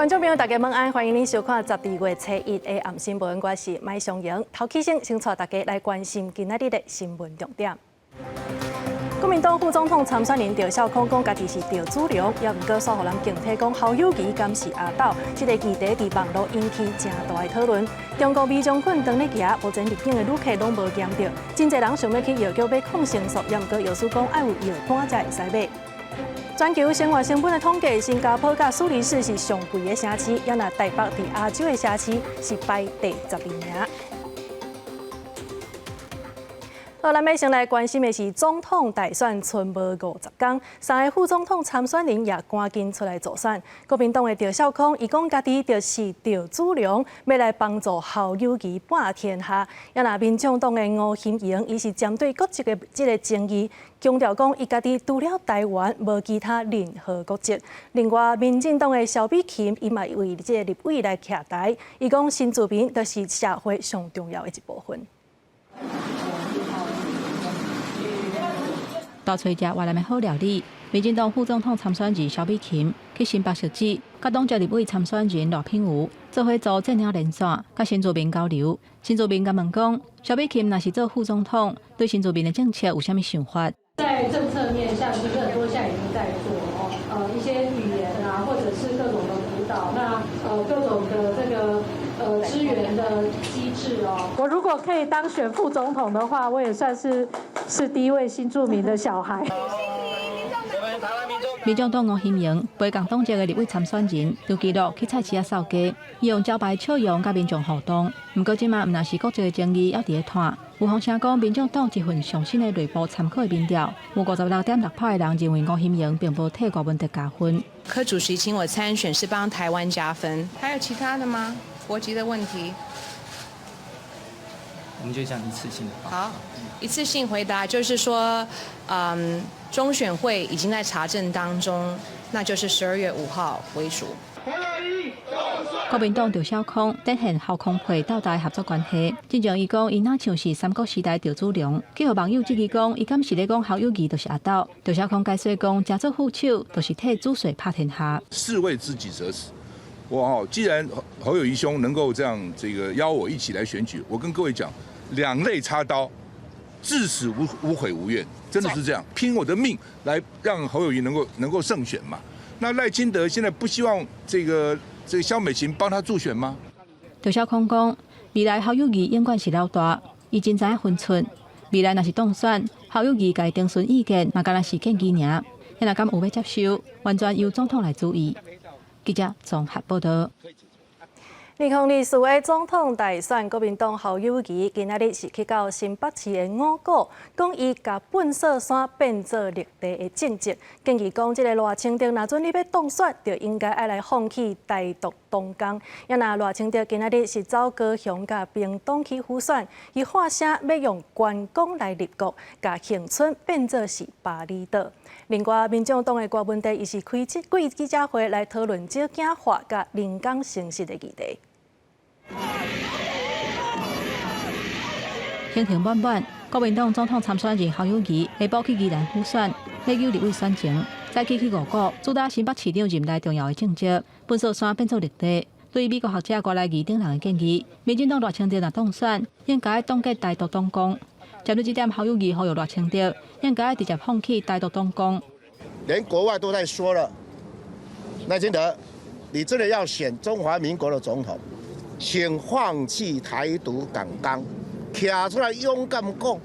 觀眾朋友，大家晚安，歡迎您收看12月初一的暗新聞，我是麥尚瑩。頭起先，先帶大家來關心今仔日的新聞重點。國民黨副總統參選人趙少康講，家己是趙子龍，也毋過煞予人警惕講侯友宜敢是阿斗，這个議題佇網路引起誠大的討論。中國米漿粉當咧行，目前入境的旅客攏無檢著，真濟人想欲去藥局買抗生素，也毋過藥師講愛有藥單才會使買。全球生活成本的統計，新加坡佮蘇黎世是上貴的城市，也若台北佇亞洲的城市是排第12名。好，咱欲先來關心的是總統大選，賰無50工，三個副總統參選人也趕緊出來助選。國民黨的趙少康，伊講家己就是趙子龍，欲來幫助侯友宜半天下。也若民眾黨的吳欣盈，伊是針對國籍的這個爭議，強調講伊家己除了台灣，無其他任何國籍。另外，民進黨的蕭美琴，伊嘛為這個立委來徛台，伊講新住民就是社會上重要的一部分。大揣食越南的好料理，民進黨副總統參選人蕭美琴去新北汐止，佮黨籍立委參選人賴品妤做伙組戰鳥連線，佮新住民交流。新住民共問講，蕭美琴若是做副總統，對新住民的政策有啥物想法？在政策面上，其實很多現在已經在做哦，一些語言啊，或者是各種的輔導，那各種的這個支援的機制哦。我如果可以當選副總統的話，我也算是第一位新住民的小孩。民眾黨吳欣盈陪共黨籍的立委參選人張其樂去菜市仔掃街，伊用招牌笑容佮民眾互動。毋過這馬毋但是國籍的爭議，猶佇咧拖。有風聲講，民眾黨一份上新的內部參考的民調，有56.6%的人認為吳欣盈並無替柯文哲加分。柯主席請我參選是幫台灣加分，還有其他的嗎？國籍的問題？我們就講一次性的。好，一次性回答就是說，中選會已經在查證當中，那就是12月5號為主。國民黨趙少康展現侯康配鬥大合作關係。之前伊講，伊若像是三國時代趙子龍，去予網友質疑講，伊敢是咧講侯友宜就是阿斗。趙少康解釋講，誠做副手就是替主帥拍天下。士為知己者死。我哦，既然侯友宜兄能夠這樣這個邀我一起來選舉，我跟各位講，兩肋插刀，至死無悔無怨，真的是這樣，拼我的命來讓侯友宜能夠勝選嘛。那賴清德現在不希望這個蕭美琴幫他助選嗎？趙少康講，未來侯友宜永遠是老大，伊真知影分寸。未來若是當選，侯友宜共伊徵詢意見，嘛敢若是建議爾。若敢有欲接受，完全由總統來主意。記者綜合報道。2024的總統大選，國民黨侯友宜今仔日是去到新北市的五股，講伊共糞埽山變做綠地的政績，建議講這个賴清德若準你欲當選，就應該愛來放棄台獨黨工。也若賴清德今仔日是走高雄佮屏東去輔選，伊喊聲欲用觀光來立國，共恆春變做是巴厘島。另外，民眾黨的郭文哲伊是開記者會來討論少子化佮人工生殖的議題。行程滿滿，國民黨總統參選人侯友宜下晡去宜蘭輔選，欲救立委選情，早起去五股，主打新北市長任內重要的政績，糞埽山變做綠地。對美國學者郭來義等人的建議，民進黨賴清德若當選，應該凍結台獨黨工。針對這點，侯友宜呼籲賴清德應該直接放棄台獨黨工。連國外都在說了，賴清德，你真的要選中華民國的總統，請放棄台獨黨綱，徛出來勇敢講，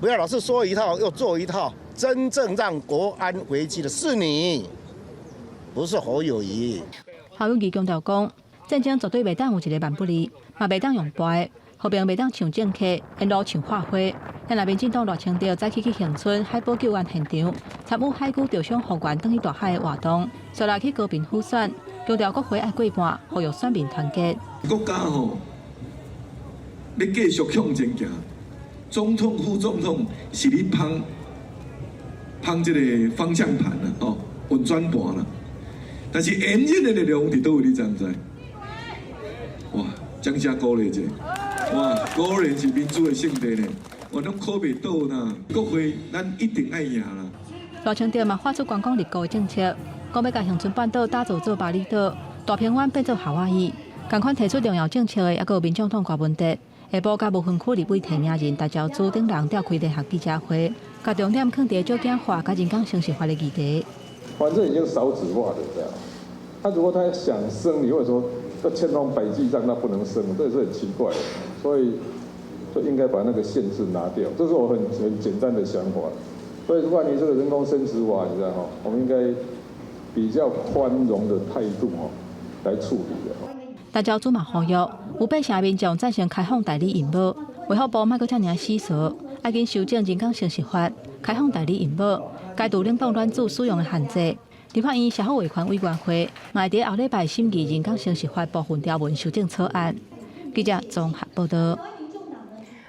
不要老是說一套又做一套，真正讓國安危機的是你，不是侯友宜。侯友宜強調講，戰爭絕對袂當有一个萬不利，嘛袂當用跋，和平袂當像政客，沿路像化花。若民進黨賴清德早起去恆春海寶救援現場，參與海龜受傷復原轉去大海的活動，煞來去高屏輔選，強調國會愛過半，呼籲選民團結。國家吼，欲繼續向前行，總統、副總統是咧捧捧這个方向盤啦，吼，運轉盤啦。但是緣人的力量佇佗位，你知毋知？哇，掌聲鼓勵者！哇，果然是民主的聖地呢，我攏考袂倒呢。國會咱一定愛贏啦。賴清德嘛發出觀光立國的政策，講欲共恆春半島打造做巴厘島，大平灣變做夏威夷。仝款提出重要政策的，猶閣有民眾黨柯文哲，下晡佮無分區立委提名人陳昭姿等人召開聯合記者會，共重點囥佇少子化佮人工生殖法的議題。反正已經少子化了，這樣。他如果他想生，你會說要千方百計讓他不能生，這也是很奇怪的。所以就應該把那個限制拿掉，這是我很簡單的想法。所以關於這個人工生殖法，你知道哈，我們應該比較寬容的態度哦來處理的。陳昭姿嘛呼籲，有八成民眾贊成開放代理孕母，衛福部莫閣遮爾死趖，愛緊修正人工生殖法，開放代理孕母，解除冷凍卵子使用的限制。立法院社福維權委員會嘛會佇後禮拜審議人工生殖法部分條文修正草案。記者綜合報道。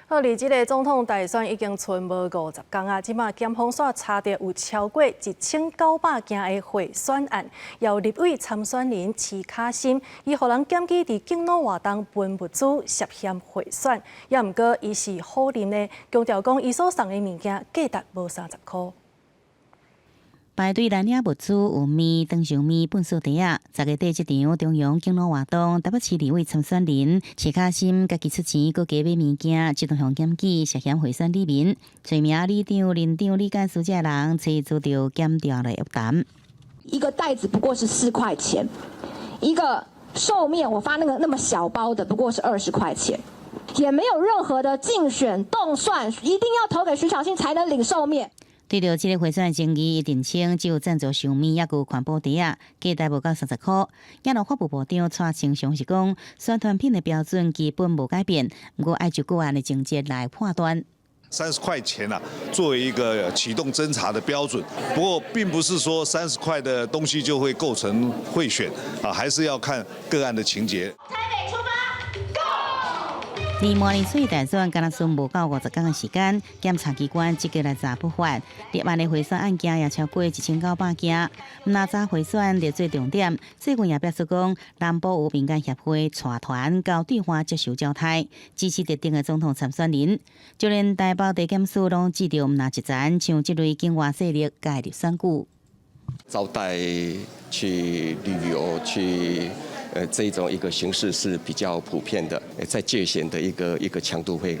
好，離這个總統大選已經賰無50工啊！這馬檢方煞查著有超過1900件的賄選案，由立委參選人徐卡心，伊予人檢舉佇敬老活動分物資涉嫌賄選，也毋過伊是否認的，強調講伊所送的物件價值無30箍。排隊來領物資有麵、長壽麵、糞掃袋仔。10月底這場中央敬老活動，台北市立委參選人徐卡心家己出錢，閣加買物件，這都予檢舉涉嫌賄選里民，揣名里長、鄰長、里監事這人，揣遭著檢調來約談。一個袋子不過是4塊錢，一個壽麵我發那個那麼小包的不過是20塊錢，也沒有任何的競選動算，一定要投給徐巧芯才能領壽麵。對著這个賄選爭議，伊澄清只有贊助壽麵，猶閣有環保袋仔，價值無夠30箍。也若法務部長蔡清祥是講，宣傳品的標準基本無改變，毋過愛就個案的情節來判斷。 30塊錢啊，作為一個啟動偵查的標準，不過並不是說三十塊的東西就會構成賄選啊，還是要看個案的情節。台北出發，Go！離模擬選大選，敢若賰無夠50工的時間，檢察機關積極來查不法，立案的賄選案件也超過1900件。毋若查賄選列做重點，最近也表示講，南部有民間協會帶團到對岸接受招待，支持特定的總統參選人。就連台北地檢署攏指著毋若一層，像這類境外勢力介入選舉，招待去旅遊去。這種一個形式是比較普遍的，在介選的一個強度會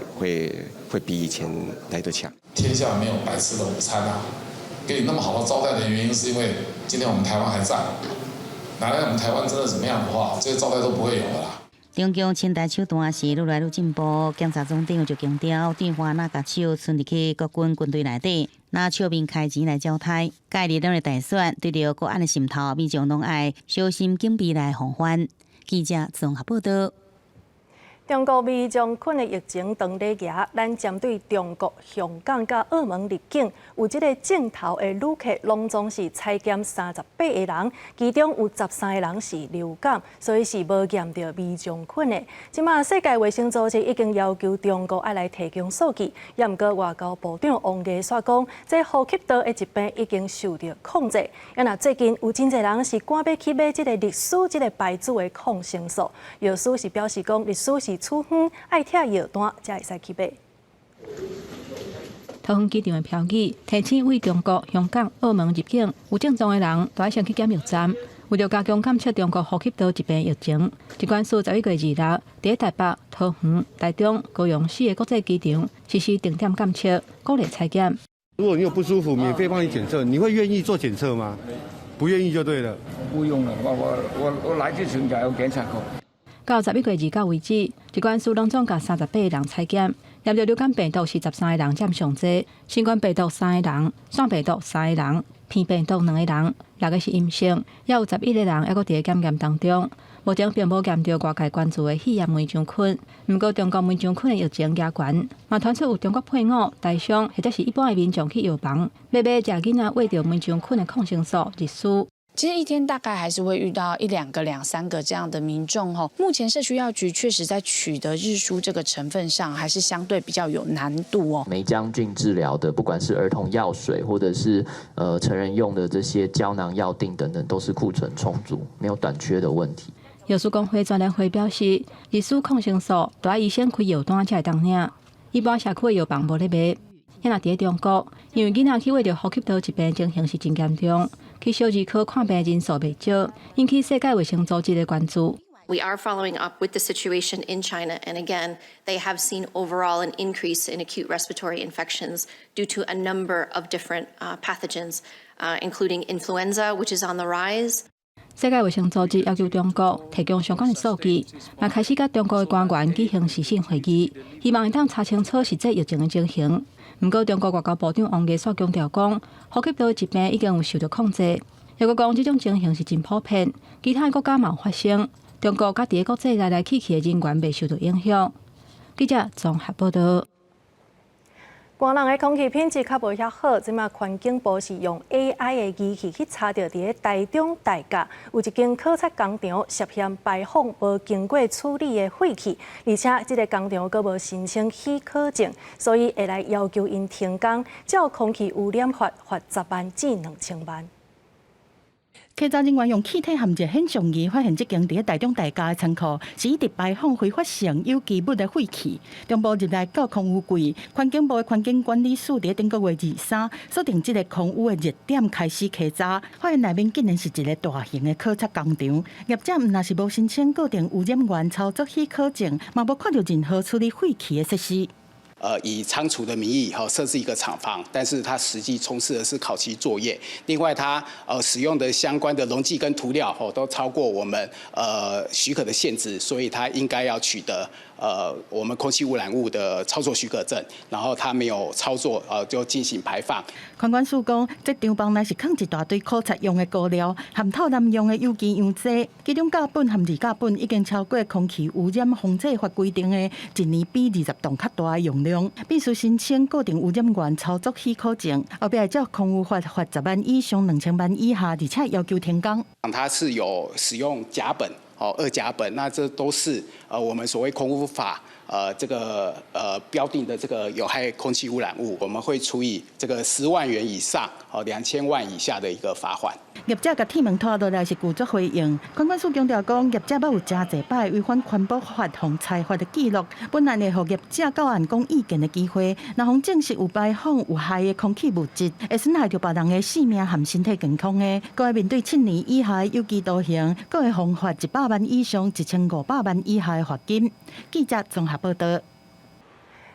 比以前來得強。天下沒有白吃的午餐啊！給你那麼好的招待的原因，是因為今天我們台灣還在。哪來我們台灣真的怎麼樣的話，這些招待都不會有的啦。中共親台手段是愈來愈進步，檢察總長就強調，對岸若共手伸入去國軍軍隊內底，拿笑面開錢來招待，介入兩个大選，對著國安的滲透，民眾攏愛小心警備來防範。記者綜合報道。中國霉漿菌的疫情當咧行，咱針對中國香港佮澳門入境有這个症頭的旅客，攏總是採檢38個人，其中有13個人是流感，所以是無驗著霉漿菌的。這馬世界衛生組織已經要求中國愛來提供數據，也毋過外交部長王毅煞講，這呼吸道的疾病已經受著控制。啊若最近有真濟人是趕欲去買這个日舒這个牌子的抗生素，藥師是表示講，日舒是處方愛拆藥單才會使去買。桃園機場的標語提醒對中國、香港、澳門入境有症狀的人，都愛先去檢疫站。為著加強監測中國呼吸道疾病疫情，疾管署11月26佇台北、桃園、台中、高雄四个國際機場實施定點監測，鼓勵採檢。如果你有不舒服，免費幫你檢測，你會願意做檢測嗎？不願意就對了。不用了，我來之前就有檢測過。到11月29為止，疾管署攏總共38個人採檢，驗著流感病毒是13個人佔上濟，新冠病毒三個人，腺病毒三個人，鼻病毒兩個人，六个是陰性，猶有11個人猶閣佇咧檢驗當中。目前並無驗著外界關注的肺炎黴漿菌，毋過中國黴漿菌的疫情加懸，嘛傳出有中國配偶、台商或者是一般的民眾去藥房欲買予囡仔餵著黴漿菌的抗生素日舒。其實一天大概還是會遇到一兩個、兩三個這樣的民眾吼。目前社區藥局確實在取得日舒這個成分上，還是相對比較有難度哦。黴漿菌治療的，不管是兒童藥水，或者是成人用的這些膠囊藥錠等等，都是庫存充足，沒有短缺的問題。藥師公會專聯會表示，日舒抗生素都愛醫生開藥單才會當領，一般社區的藥房無咧賣。啊若佇咧中國，因為囡仔去餵著呼吸道疾病情形是真嚴重，去小兒科看病人數袂少，引起世界衛生組織的關注。 We are following up with the situation in China, and again, they have seen overall an increase in acute respiratory infections due to a number of different pathogens, including influenza, which is on the rise. 世界衛生組織要求中國提供相關的數據，嘛開始佮中國的官員舉行視訊會議，希望會當查清楚實際疫情的情形。毋過，中國外交部長王毅煞強調講，呼吸道疾病已經有受到控制。又閣講這種情形是真普遍，其他國家嘛有發生。中國佮佇國際來來去去的人員袂受到影響。記者綜合報道。寒人的空氣品質較無遐好，這馬環境部是用 AI 的儀器去查著佇咧台中大甲有一間烤漆工廠涉嫌排放無經過處理的廢氣，而且這個工廠閣無申請許可證，所以會來要求𪜶停工，照空氣污染法罰10萬至2000萬。稽查人員用氣體含熱顯像儀發現這間佇咧台中大甲的倉庫是一直排放揮發性有機物的廢氣。中部入來到空污櫃，環境部的環境管理署佇咧頂個月23鎖定這個空污的熱點開始稽查，發現內面竟然是一個大型的烤漆工廠。業者毋但是無申請固定污染源操作許可證，嘛無看著任何處理廢氣的設施。以倉儲的名義哈設置一個廠房，但是它實際從事的是烤漆作業。另外，它使用的相關的溶劑跟塗料吼都超過我們許可的限制，所以它應該要取得我們空氣污染物的操作許可證，然後它沒有操作就進行排放。環管署講，這廠房內是囥一大堆烤漆用的膏料，含透藍用的有機溶劑，其中甲苯和二甲苯已經超過空氣污染防治法規定的一年比20棟較大的容量，必須申請固定污染源操作許可證，後壁會照空污法罰10萬以上2000萬以下，而且要求停工。它是有使用甲苯、哦二甲苯，那這都是我們所謂空污法這個標定的這個有害空氣污染物，我們會處以這個10萬元以上哦2000萬以下的一個罰款。業者共鐵門拖落來是拒絕回應。環管署強調講，業者捌有誠濟擺違反環保法和裁罰的記錄，本來會予業者到案講意見的機會，若予證實有排放有害的空氣物質，會損害著別人的性命和身體健康的，閣會面對7年以下的有期徒刑，閣會予罰100萬以上1500萬以下的罰金。記者綜合報道。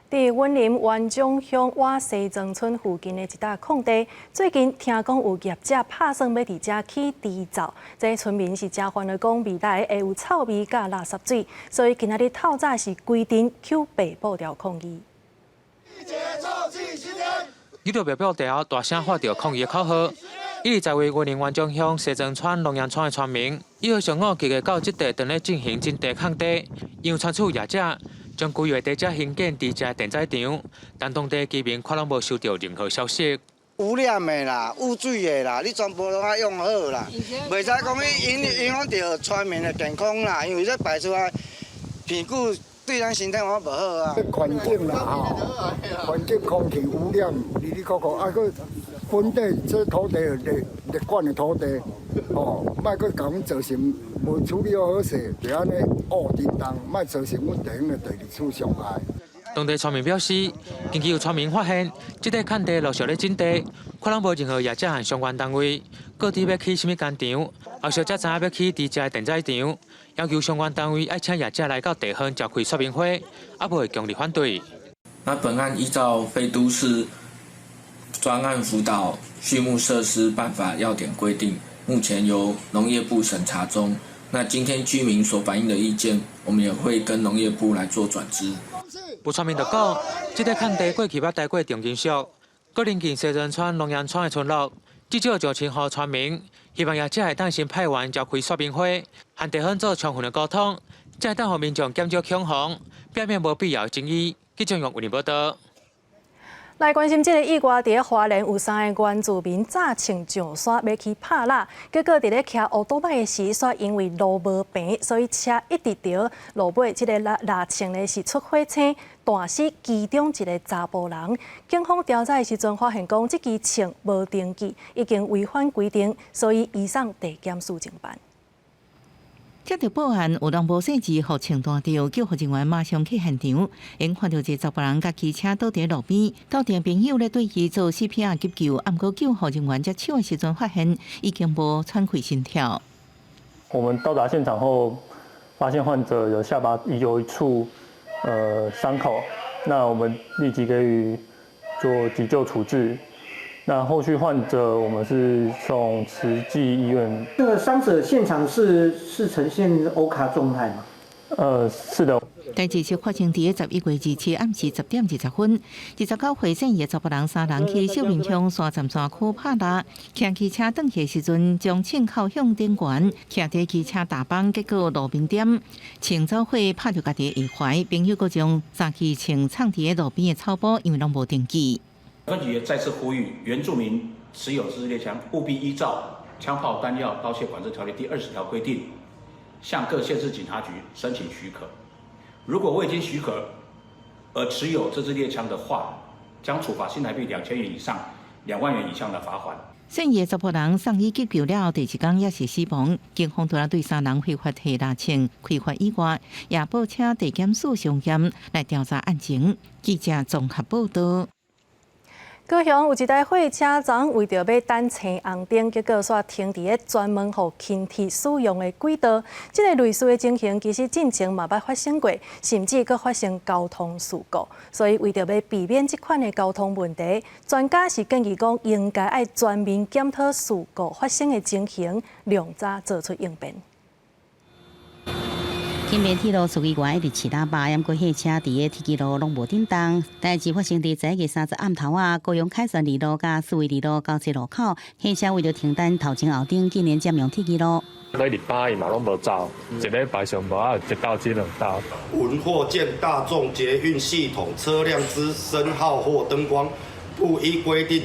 佇雲林員松鄉瓦西莊村附近的一搭空地，最近聽講有業者拍算欲佇遮起豬灶，這村民是誠煩惱，講未來會有臭味佮垃圾水，所以今仔日透早是規陣抾白布條抗議。舉著白布條，大聲喊著抗議的口號。一直在位雲林員松鄉西莊村龍陽村的村民，1號上午集結到這地，正咧進行徵地抗地，因為村厝業者將規劃佇遮興建豬隻電宰場，但當地居民看攏無收到任何消息。污染的啦，污水的啦，你全部攏愛用好啦，袂使講去影響著村民的健康啦，因為這排出來屁股對咱身體嘛無好啊。環境啦吼，環境空氣污染，哩哩扣扣啊，閣本地這土地列管的土地，吼，莫閣共阮造成無處理好勢，就按呢烏叮當，莫造成阮地方的第二次傷害。當地村民表示，近期有村民發現，這塊空地陸續咧徵地，看攏無任何業者和相關單位，到底欲起啥物工廠，後續才知影欲起豬隻電宰場，要求相關單位愛請業者來到地方召開說明會，啊無會強力反對。那本案依照非都市專案輔導畜牧設施辦法要點規定，目前由農業部審查中。那今天居民所反映的意見，我們也會跟農業部來做轉知。有村民就講，這塊空地過去捌待過重金屬，閣鄰近西莊村、龍陽村的村落，至少上千戶村民，希望業者會當先派員召開說明會，和地方做充分的溝通，才會當予民眾減少恐慌，避免無必要的爭議。記者用雲林報道。來關心這个意外，佇咧花蓮有三个原住民早穿上山欲去拍獵，結果佇咧騎烏多擺的時，煞因為路無平，所以車一直著路尾這个獵銃呢是出火星，彈死其中一个查埔人。警方調查的時陣發現講，這支槍無登記，已經違反規定，所以移送地檢署偵辦。接著報案，有人無細緻予銃彈著，救護人員馬上去現場，𪜶看著一個查埔人共騎車倒佇路邊，鬥陣朋友咧對伊做 CPR 急救，毋過救護人員接手的時陣發現已經無喘氣心跳。我們到達現場後，發現患者有下巴有一處傷口，那我們立即給予做急救處置。那後續患者我們是送慈濟醫院。這個傷者現場是呈現歐卡狀態嗎？是的。代誌是發生佇11月27暗時10點20分，29歲姓葉查埔人三人去秀林鄉沙站山區拍獵，騎機車轉去的時陣，將槍口向頂懸，徛佇機車踏板，結果路面點槍走火拍著家己的下懷，朋友閣將三支槍藏佇路邊的草埔，因為攏無登記。分局也再次呼籲原住民持有自製獵槍，務必依照《槍炮彈藥刀械管制條例》第20條規定，向各縣市警察局申請許可。如果未經許可而持有這支獵槍的話，將處罰新台幣2000元以上2萬元以下的罰款。姓葉查埔人送醫急救了後，第二工也是死亡。警方除了對三人非法提獵槍、開罰以外，也報請地檢署相協來調查案情。記者綜合報道。高雄有一台貨車昨昏為著欲等青紅燈，結果煞停佇咧專門予輕鐵使用的軌道。這个類似的情形其實進前嘛捌發生過，甚至閣發生交通事故。所以為著欲避免這款的交通問題，專家是建議講應該愛全面檢討事故發生的情形，量早做出應變。輕便鐵路書記員一直試喇叭，毋過貨車佇咧鐵支路攏無振動。代誌發生佇11月30暗頭仔，高雄凱旋二路佮四維二路交接路口，貨車為著停等頭前後燈，竟然佔用鐵支路。咧禮拜伊嘛攏無走，一禮拜上無啊一道至兩道。聞或見大眾捷運系統車輛之聲號或燈光，不依規定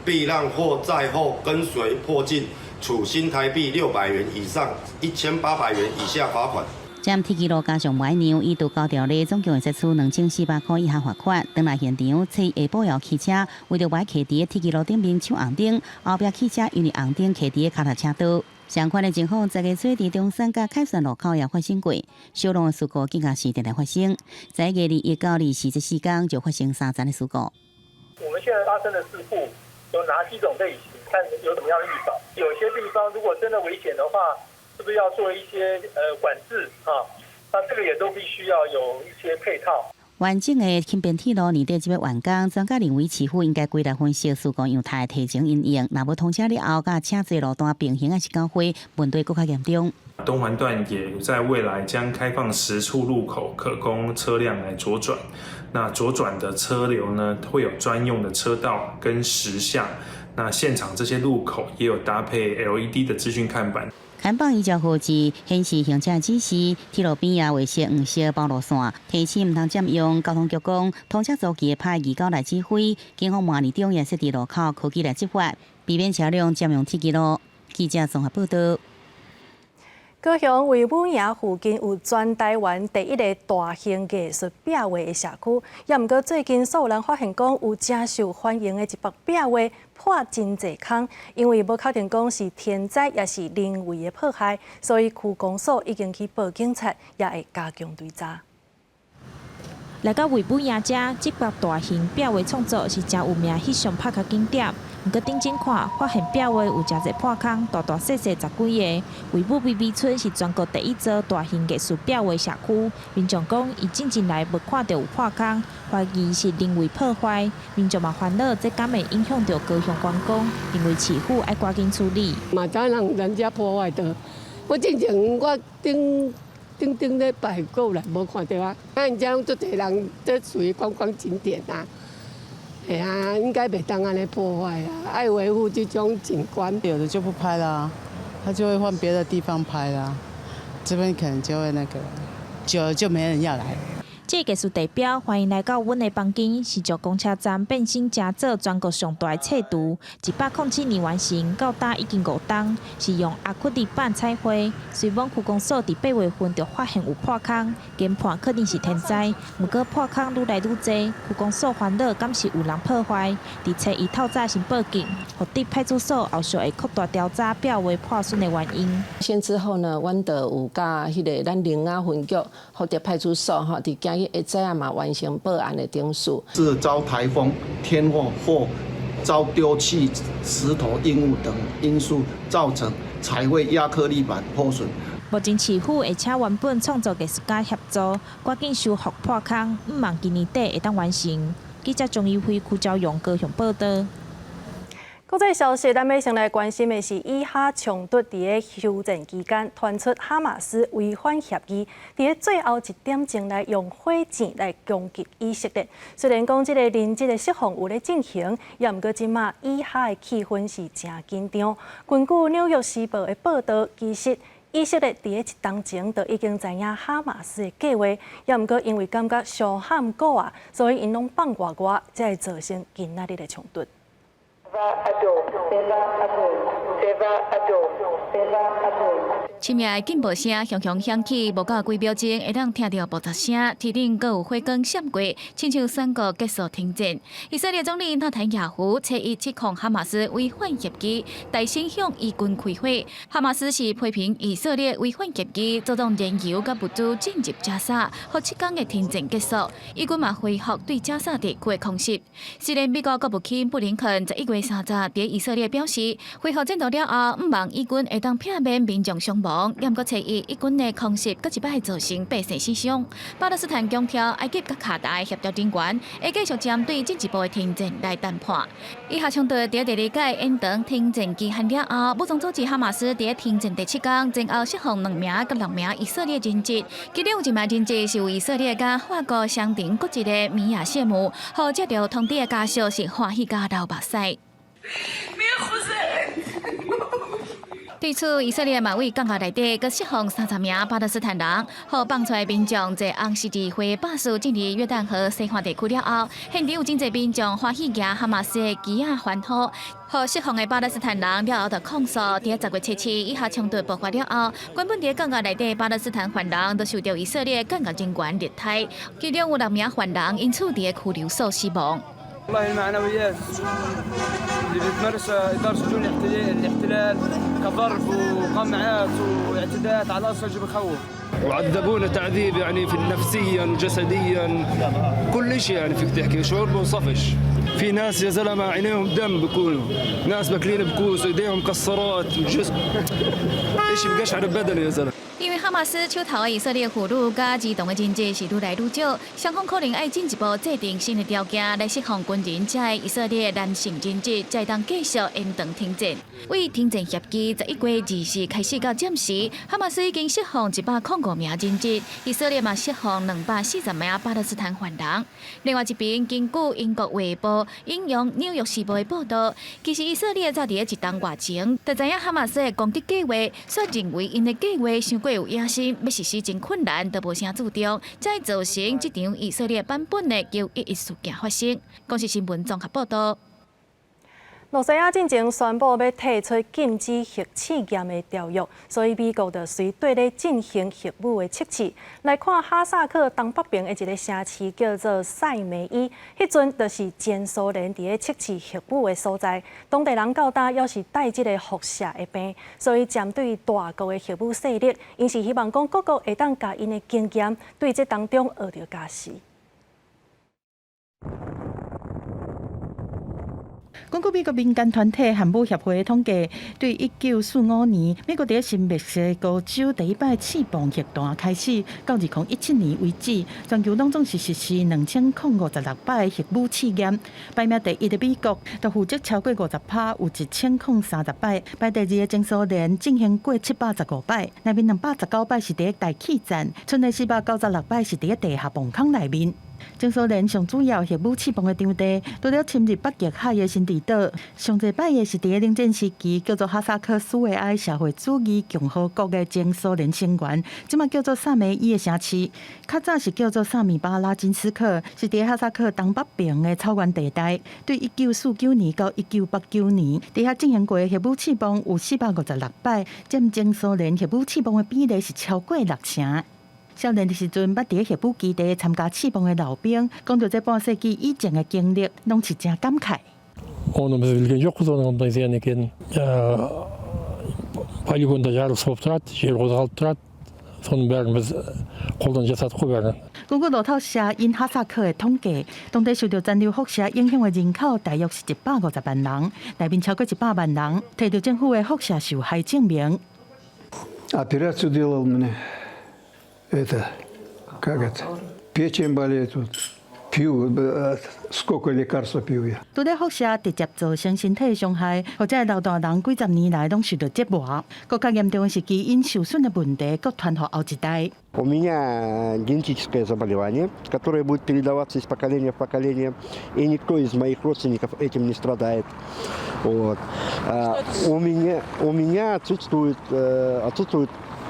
避讓或在後跟隨迫近，處新台幣600元以上1800元以下罰款。佔鐵支路加上無愛讓，依道交條例總共會使處2400塊以下罰款。轉來現場，初一下晡有汽車為著無愛騎佇咧鐵支路頂面搶紅燈，後壁汽車因為紅燈騎佇咧跤踏車道。相款的情況，十月初佇中山佮凱旋路口也發生過，小路的事故更加是定定發生。11月21到24這四工就發生三欉的事故。我們現在發生的事故有哪幾種類型？看有怎麼樣預防？有些地方如果真的危險的話，是不是要做一些管制啊？那這個也都必須要有一些配套。完整的輕便鐵路年底就欲完工，專家認為市府應該規力分析事故樣態，提前因應。若無通車了後，佮車濟路段平行抑是交匯，問題閣較嚴重。東環段也在未來將開放10處路口，可供車輛來左轉。那左轉的車流呢，會有專用的車道跟時相。那現場這些路口也有搭配 LED 的資訊看板。看板依照號誌顯示行車指示，鐵路邊也畫設黃色包路線，提醒毋通佔用。交通局講，通車初期會派義工來指揮，警方明年中也設置路口科技來執法，避免車輛佔用鐵支路。記者綜合報道。高雄衛武營附近有全台灣第一个大型藝術壁畫的社區，也毋過最近煞有人發現講有誠受歡迎的一幅壁畫破真濟空，因為無確定講是天災抑是人為的破壞，所以區公所已經去報警察，也會加強追查。來到衛武營遮，這幅大型壁畫創作是誠有名翕相拍卡景點。毋過定睛看，發現壁畫有誠濟破空，大大細細十幾个。衛武微微村是全國第一座大型藝術壁畫社區。民眾講，伊進前來無看著有破空，懷疑是人為破壞。民眾嘛煩惱，這敢會影響著高雄觀光，認為市府愛趕緊處理。嘛知人人家破壞的，我進前我頂頂頂禮拜過來無看著啊，啊，𪜶遮攏足濟人，這屬於觀光景點啊，嘿啊，應該袂當按呢破壞啊，愛維護這種景觀。有的就不拍啦，他就會換別的地方拍啦，這邊可能就會那個，久了就沒人要來。這個藝術地標歡迎來到阮的房間，是將公車站變身成做全國上大的冊櫥。107年完成，到今已經5冬，是用亞克力板彩繪。雖罔區公所佇8月份就發現有破空，研判可能是天災，毋過破空愈來愈濟，區公所煩惱敢是有人破壞。佇初一透早先報警，福德派出所後續會擴大調查壁畫破損的原因。先之後呢，阮就有佮彼个咱苓仔分局福德派出所吼，佇今日下早仔嘛完成報案的程序。是遭颱風、天候或遭丟棄石頭、硬物等因素造成彩繪亞克力板破損。目前市府會請原本創作藝術家協助，趕緊修復破空，向望今年底會當完成。記者鍾怡輝、柯昭榮高雄報導。國際消息，咱欲先來關心的是以哈衝突佇咧休戰期間傳出哈馬斯違反協議，佇咧最後一點鐘來用火箭來攻擊以色列。雖然講這個人質的釋放有咧進行，也毋過這馬以哈的氣氛是誠緊張。根據《紐約時報》的報導，其實以色列佇咧一冬前就已經知影哈馬斯的計劃，也毋過因為感覺傷譀古啊，所以𪜶攏放外外，才會造成今仔日的衝突。深夜的警報聲響響響起，無夠幾秒鐘，會當聽著爆炸聲，天頂閣有火光閃過，親像宣告結束停戰。以色列總理納坦雅胡初一指控哈馬斯違反協議，大聲向以軍開火。哈馬斯是批評以色列違反協議，阻擋燃油佮物資進入加沙，予7天的停戰結束。以軍嘛恢復對加沙地區的空襲。雖然美國國務卿布林肯11月30佇以色列表示，恢復戰鬥了後，向望以軍會當避免民眾傷亡。毋過初一，以軍的空襲閣一擺造成百姓死傷。巴勒斯坦強調，埃及佮卡達的協調人員會繼續針對進一步的停戰來談判。以哈衝突佇第二屆延長停戰期限了後，武裝組織哈馬斯佇停戰第七天前後釋放兩名佮六名以色列人質，其中有一名人質是由以色列佮法國雙重國籍的米亞謝姆，予接著通知的家屬是歡喜甲流目屎。對此，以色列嘛對降價內底，閣釋放30名巴勒斯坦人，予放出來民眾坐紅十字會巴士進入約旦河西岸地區了後，現場有真濟民眾歡喜舉哈馬斯的旗仔歡呼，予釋放的巴勒斯坦人了後就控訴，佇10月7日以哈衝突爆發了後，原本佇降價內底巴勒斯坦犯人都受著以色列監獄人員虐待，其中有六名犯人因此佇拘留所死亡。والله المعنويات اللي بتمارسها إدارة سجون الاحتلال كضرب وقمعات واعتداءات على الأسرى شيء بخوف. وعذبونا تعذيب يعني في نفسيا وجسديا، كل شيء، يعني فيك تحكي شعور بوصفش. في ناس يا زلمه عينيهم دم، بيكونوا ناس باكلين بكوس، ايديهم مكسرات، جسم شيء بقشعر بدني يا زلمه. 因為哈馬斯手頭的以色列婦女佮兒童的人質是愈來愈少，雙方可能愛進一步制定新的條件來釋放軍人，這的以色列男性人質，才會當繼續延長停戰。為停戰協議11月24開始到暫時，哈馬斯已經釋放105名人質，以色列嘛釋放240名巴勒斯坦犯人。另外一邊，根據英國衛報引用紐約時報的報導，其實以色列早佇一冬外前就知影哈馬斯的攻擊計劃，所以認為𪜶的計劃傷過有野心，欲實施真困難，都無啥注重，才造成這場以色列版本的911事件發生。公視新聞綜合報導。露西亞進前宣布欲退出禁止核試驗的條約，所以美國就隨綴咧進行核武的測試。來看哈薩克東北邊的一个城市叫做塞梅伊，彼陣就是前蘇聯佇咧測試核武的所在。當地人到今猶是帶這个輻射的病，所以針對大國的核武勢力，𪜶是希望講各國會當共𪜶的經驗對這當中學著家私。根據美國民間團體核武協會的統計，對1945年美國佇新墨西哥州第一擺試放核彈開始，到2017年為止，全球攏總是實施2056擺核武試驗。排名第一的美國，就負責超過50趴，有1030擺；排第二的前蘇聯進行過715擺，內面219擺是佇大氣層，賰的496擺是佇地下防空內面。前蘇聯上主要核武試爆的場地，除了深入北極海的辛迪島，上濟擺的是佇冷戰時期叫做哈薩克斯維埃社會主義共和國的前蘇聯成員，這馬叫做薩梅伊的城市。較早是叫做薩米巴拉金斯克，是佇哈薩克東北邊的草原地帶。對1949年到1989年，佇遐進行過核武試爆有456擺，佔前蘇聯核武試爆的比例是超過六成。少年的時陣，捌佇核武基地參加試爆的老兵，講著這半世紀以前的經歷，攏是誠感慨。 Оны біз білген жоқпыз, оның ондай зиян екенін. Полигонда жарылыс болып тұрады, жер қозғалып тұрады. Соның бәрін біз қолдан жасадық қой бәрін. 根據路透社𪜶哈薩克的統計，當地受著殘留輻射影響的人口大約是150萬人，內面超過100萬人提著政府的輻射受害證明。 Операцию делал мне. Это, как это, печень болит, вот, пью, сколько лекарства пью я。除了輻射直接造成身體傷害，予這老大人幾十年來攏受著折磨。閣較嚴重的是基因受損的問題，閣傳予後一代。 У меня генетическое заболевание, которое будет передаваться из поколения в поколение, и никто из моих родственников этим не страдает. Вот. У меня отсутствуют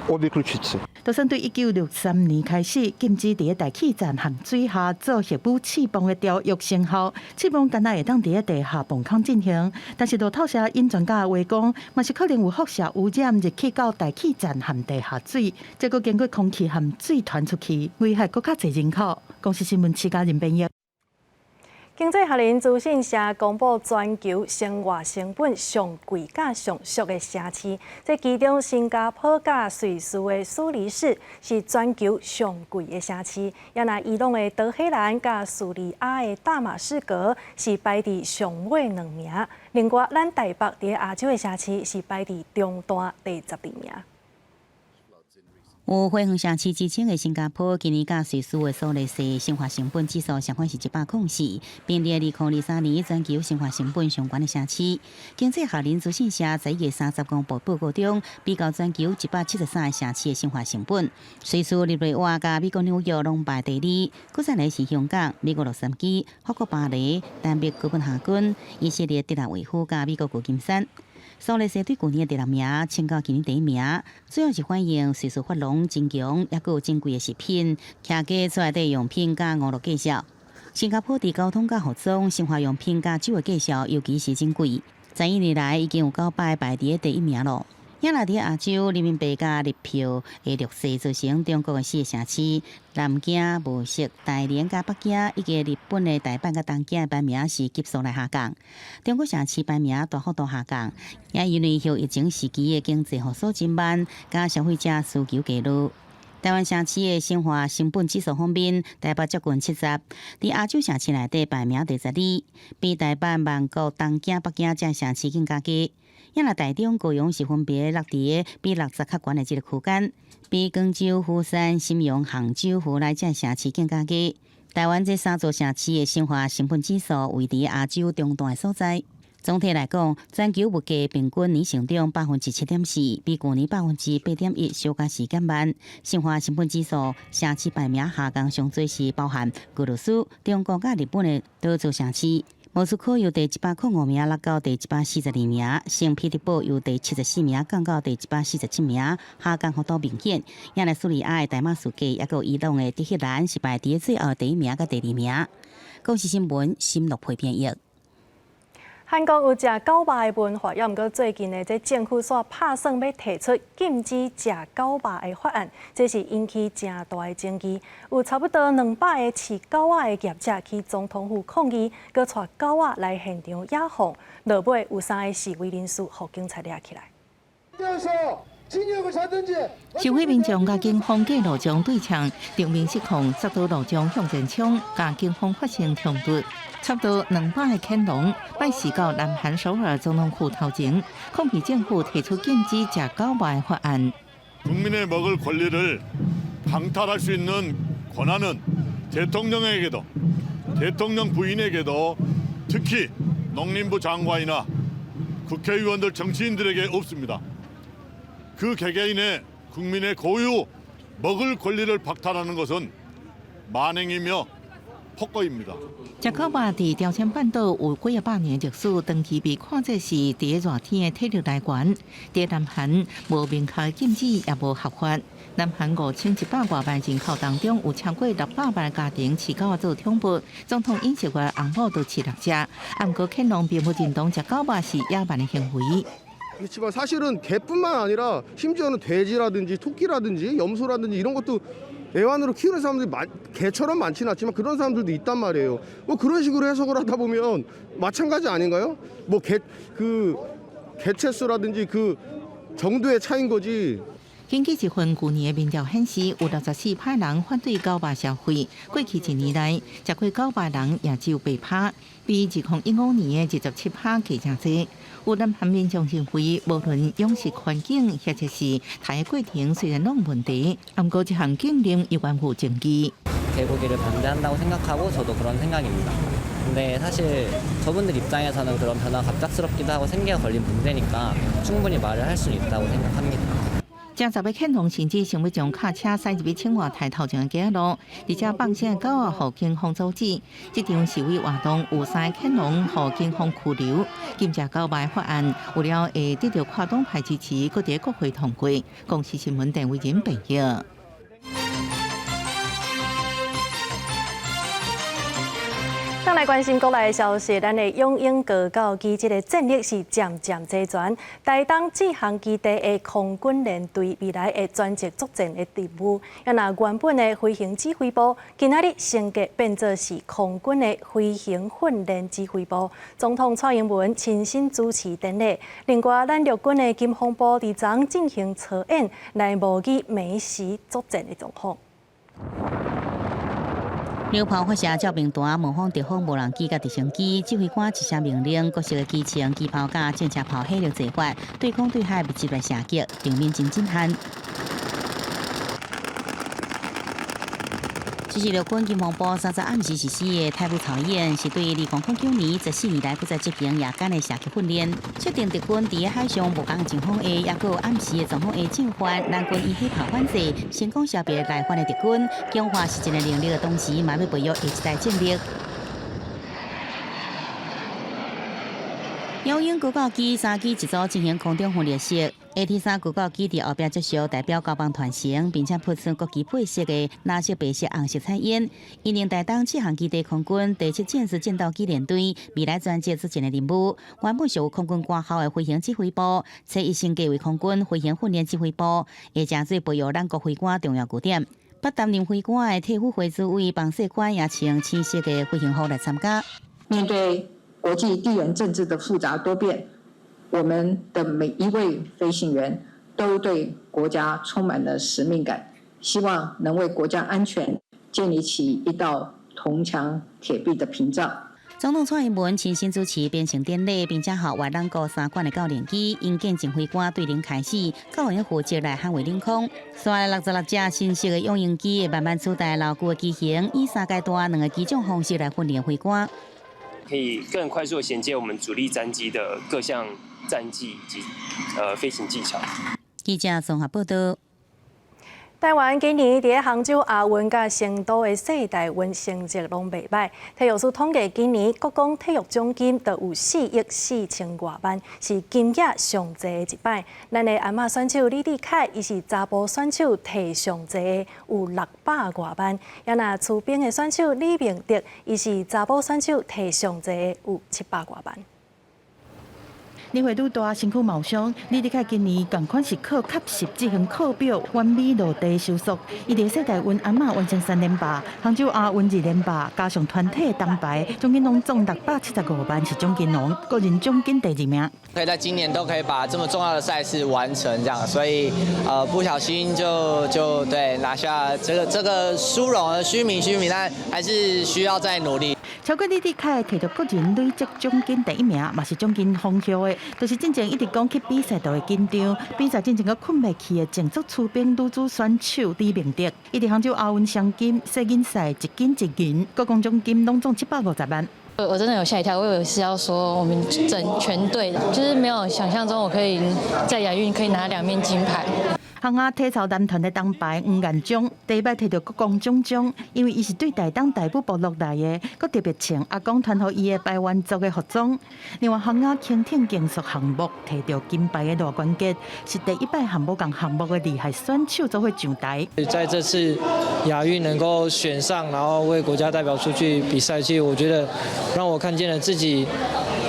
обе ключицы. 就算對1963年開始禁止佇大氣層和水下做核武試爆的條約生效，試爆敢若會當佇咧地下磅空進行，但是路透社引專家的話講，嘛是可能有輻射污染入去到大氣層和地下水，這閣經過空氣和水傳出去，危害閣較濟人口。公視新聞徐嘉仁編譯。經濟學人資訊社公布全球生活成本上貴佮上俗的城市，這其中新加坡佮瑞士的蘇黎世是全球上貴的城市，也若伊朗的德黑蘭佮敘利亞的大馬士革是排佇上尾兩名。另外，咱台北佇亞洲的城市是排佇中段第12名。有花園城市之稱的新加坡，今年佮瑞士的蘇黎世生活成本指數相款是104，並列2023年全球生活成本上懸的城市。經濟學人資訊社11月30公布報告中，比較全球173個城市的生活成本，瑞士日內瓦佮美國紐約攏排第二，閣再來是香港、美國洛杉磯、法國巴黎、丹麥哥本哈根、以色列特拉維夫佮美國舊金山。蘇黎世對舊年的第六名，衝到今年第一名，主要是反映瑞士法郎真強，抑閣有真貴的食品、徛家厝內底用品佮娛樂價數。新加坡佇交通佮服裝、生活用品佮酒的價數，尤其是真貴。11年來已經有九擺排佇第一名囉。也若佇亞洲，人民幣佮日票的弱勢，造成中國的四個城市南京、無錫、大連佮北京，以及日本的大阪佮東京的排名是急速來下降。中國城市排名大幅度下降，也因為後疫情時期的經濟復甦真慢，佮消費者需求低落。台灣城市的生活成本指數方面，台北接近70，佇亞洲城市內底排名第12，比大阪、曼谷、東京、北京這城市更加低。也若台中、高雄是分別落佇比60較懸的這个區間，比廣州、釜山、瀋陽、杭州、河內這城市更加低。台灣這三座城市的生活成本指數位佇亞洲中段的所在。總體來講，全球物價平均年成長7.4%，比舊年8.1%小可是減慢。生活成本指數城市排名下降上濟是包含俄羅斯、中國佮日本的多座城市。莫斯科由第105名落到第142名，聖彼得堡由第74名降到第147名，下降幅度明顯。也來敘利亞的大馬士革，抑閣伊朗的德黑蘭是排佇最後第一名佮第二名。公視新聞新樂配編譯。韓國有食狗肉的文化，抑毋過最近呢，這政府煞拍算欲提出禁止食狗肉的法案，這是引起誠大的爭議。有差不多200個飼狗仔的業者去總統府抗議，閣帶狗仔來現場野放，落尾有三个示威人士予警察掠起來。示威民眾佮警方佇路上對嗆，場面失控，十多路上向前衝，佮警方發生衝突。差不多200個犬農拜四到南韓首爾總統府頭前，抗議政府提出禁止食狗肉的法案。 국민의 먹을 권리를 강탈할 수 있는 권한은 대통령에게도 대통령 부인에게도 특히 농림부 장관이나 국회의원들 정치인들에게 없습니다. 그 개개인의 국민의 고유 먹을 권리를 박탈하는 것은 만행이며 폭거입니다。食狗肉佇朝鮮半島有幾仔百年歷史，長期被看作是佇熱天的體力來源。佇南韓無明確禁止，也無合法。南韓5100外萬人口當中，有超過600萬家庭飼狗做寵物。總統尹錫悅翁某都飼六隻，毋過肯農並不認同食狗肉是野蠻的行為。 그렇지만 사실은 개뿐만 아니라 심지어는 돼지라든지 토끼라든지 염소라든지 이런 것도 애완으로 키우는 사람들이 개처럼 많지는 않지만 그런 사람들도 있단 말이에요. 뭐 그런 식으로 해석을 하다 보면 마찬가지 아닌가요? 뭐 개 그 개체수라든지 그 정도의 차이인 거지. 根據一份舊年的民調顯示，有64%人反對狗肉消費。過去一年來，食過狗肉人也只有8%，比2015年的27%加誠濟。有南韓民眾認為，無論養殖環境或者是刣的過程，雖然攏有問題，毋過這項禁令依然有爭議。 개고기를 반대한다고 생각하고 저도 그런 생각입니다. 근데 사실 저분들 입장에서는 그런 변화가 갑작스럽기도 하고 생계가 걸린 문제니까 충분히 말을 할 수는 있다고 생각합니다. 正十个犬農甚至想欲將卡車駛入去青瓦台頭前的街仔路，而且放生的狗仔予警方阻止。這場示威活動有三个犬農予警方拘留。禁食狗肉的法案有了會得著跨黨派支持，閣佇國會通過。公視新聞鄧偉仁編譯。來關心國內的消息，咱的勇鷹高教機這个戰力是漸漸齊全。台東志航基地的空軍連隊未來會專職作戰的任務。啊，若原本的飛行指揮部，今仔日升格變做是空軍的飛行訓練指揮部。總統蔡英文親身主持典禮。另外，咱陸軍的金風部佇昨進行操演，來模擬美時作戰的狀況。榴炮發射照明彈，模仿敵方無人機佮直升機，指揮官一聲命令，各式的機槍、機炮佮戰車炮火力齊發，對空對海密集來射擊，場面真震撼。這是陸軍金防部30暗時實施的太武操演，是對2009年14年來閣再執行夜間的射擊訓練。設定敵軍佇海上無仝的情況下，抑閣有暗時的狀況下進犯，南軍以火炮反制，成功消滅來犯的敵軍，強化實戰的能力的同時，嘛欲培育下一代戰力。勇鷹高教機三機一組進行空中訓練式，AT-3高教機佇後壁接受代表高邦傳承，並且噴出國旗配色的藍色、白色、紅色彩煙。因應台東志航基地空軍第七戰術戰鬥機連隊未來專職作戰的任務，原本屬於空軍官校的飛行指揮部，初一升格為空軍飛行訓練指揮部，會成做培育咱國飛官重要據點。不擔任飛官的退伍飛主委彭世官也穿青色的飛行服來參加。面對國際地緣政治的複雜多變，我們的每一位飛行員都對國家充滿了使命感，希望能為國家安全建立起一道銅牆鐵壁的屏障。總統蔡英文親身主持編成典禮，並且予外兩國三款的教練機，因見證飛官對零開始，教員負責來捍衛領空。紲來66隻新式的勇鷹機，會慢慢取代老舊的機型，以三階段兩個機種方式來訓練飛官。可以更快速銜接我們主力戰機的各項戰技以及飛行技巧。記者綜合報道。台灣今年佇杭州亞運佮成都的世大運成績攏袂䆀。體育署統計，今年國光體育獎金就有4億4千外萬，是金額上濟的一擺。咱的鞍馬選手李智凱，伊是查埔選手提上濟的，有600外萬。也若出兵的選手李明德，伊是查埔選手提上濟的，有700外萬。年歲愈大，身軀嘛有傷。李智凱今年仝款是靠確實執行課表，完美落地收束。伊佇世大運鞍馬完成三連霸，杭州亞運二連霸，加上團體銅牌，獎金攏總675萬，是獎金王，個人獎金第二名。可以在今年都可以把這麼重要的賽事完成，這樣，所以不小心就對拿下這個殊榮，虛名虛名，但還是需要再努力。超過李智凱提著個人累積獎金第一名，嘛是獎金豐富的。就是進前一直講去比賽就會緊張，比賽進前閣睏袂去的靜坐出兵女子選手李明德，伊佇杭州亞運雙金，世錦賽一金一銀，國光獎金攏總750萬。我真的有嚇一跳，我以為是要說我們整全隊，就是沒有想象中我可以在亞運可以拿兩面金牌。航空體操男團的銅牌黃彥忠第一擺提著國光獎章，因為伊是對台東大武部落來的，閣特別穿阿公傳予伊的排灣族的服裝。另外，航空輕艇競速項目提著金牌的賴冠傑，是第一擺和某項項目的厲害選手做伙上台。在這次亞運能夠選上，然後為國家代表出去比賽，其實我覺得讓我看見了自己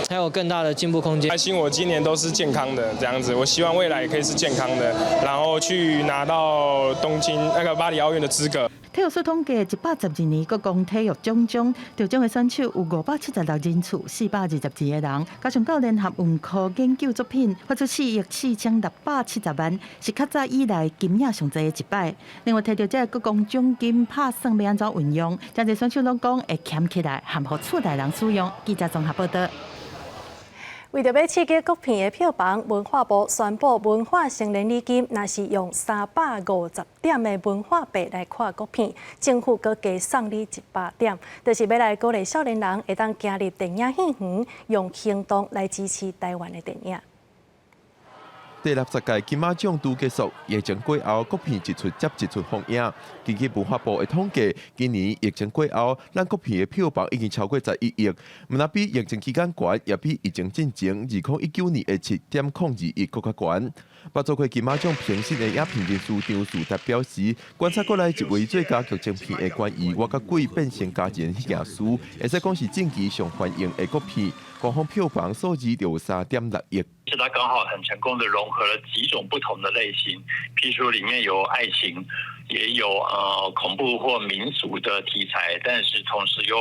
還有更大的進步空間。開心，我今年都是健康的，這樣子，我希望未來也可以是健康的，然後去拿到東京那個巴黎奧運的資格。體育署統計，112年國光體育獎章得獎的選手有576人次，422個人，加上教練和文科研究作品，發出4億4670萬，是較早以來金額上濟的一擺。另外，提著這個國光獎金，拍算欲按怎運用？誠濟選手攏講會儉起來，含予厝內人使用。記者綜合報道。為著欲刺激國片的票房，文化部宣布文化成年禮金，若是用350點的文化幣來看國片，政府閣加送你100點，就是欲來鼓勵少年人會當行入電影戲院，用行動來支持台灣的電影。第60屆金馬獎拄結束，疫情過後，國片一齣接一齣放映。根據文化部的統計，今年疫情過後，咱國片的票房已經超過11億，毋但比疫情期間懸，也比疫情進前2019年的7.02億閣較懸。捌做過金馬獎評審的影評人士張樹達表示，觀察過來一位最佳劇情片的關於我佮鬼變成家人彼件事，會使講是近期上歡迎的國片，官方票房數字就有3.6億。是它剛好很成功的融合了幾種不同的類型，譬如說裡面有愛情，也有恐怖或民俗的題材，但是同時又